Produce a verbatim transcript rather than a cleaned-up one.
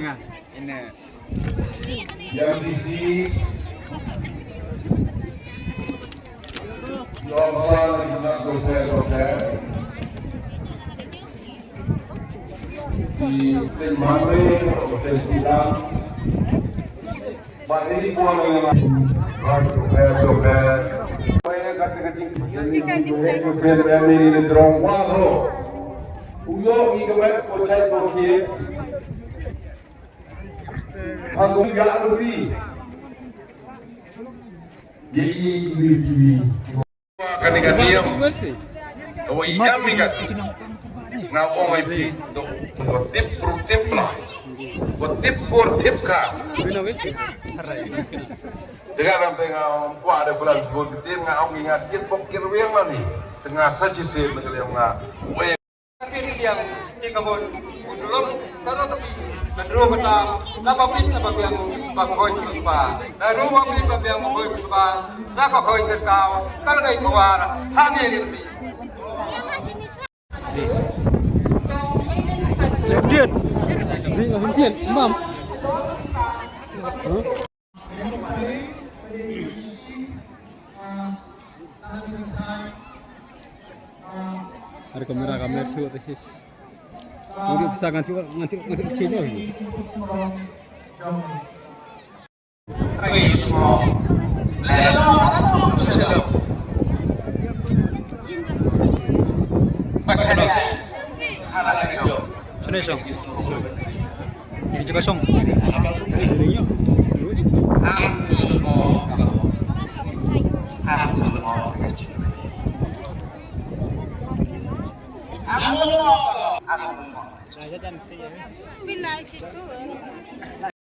Yang isi, yang besar, yang besar. Di Tin Manwe, Hotel Sidang. Ba ini buah dengan Hotel Sidang. Ini drong waro. Uyo i kemet ko chai ko kies. Aku ya aku di. Jadi ini ini. Kane ka niam. Ka wa ïam ïa ka. Nga ong ïa phi, to, to tip pru tip lah. Ko tip por tip ka. Tega ram te nga ong kwa de bulan bun tip nga ong nga kit bok kit wiang lah ni. Tengah sa chi tip nga liam nga. Wei. Ka ri liang, ti ka bun, u Sulom, ka ro ka pi, ka dro ka tam, na ba pin, na ba biang, ba khoi ka pa. Na ru ba pin, ba biang, ba khoi ka pa. Sa ka khoi ka kaw, ka la ngai ka war, ha ngai ri pi. Diet. Diet, mam. Huh? Ada kamera, kamera tu, tu sis. Ngan tu pesan, ngan tu, ngan tu, ngan tu kecil tu. Sini, song. Ini juga song.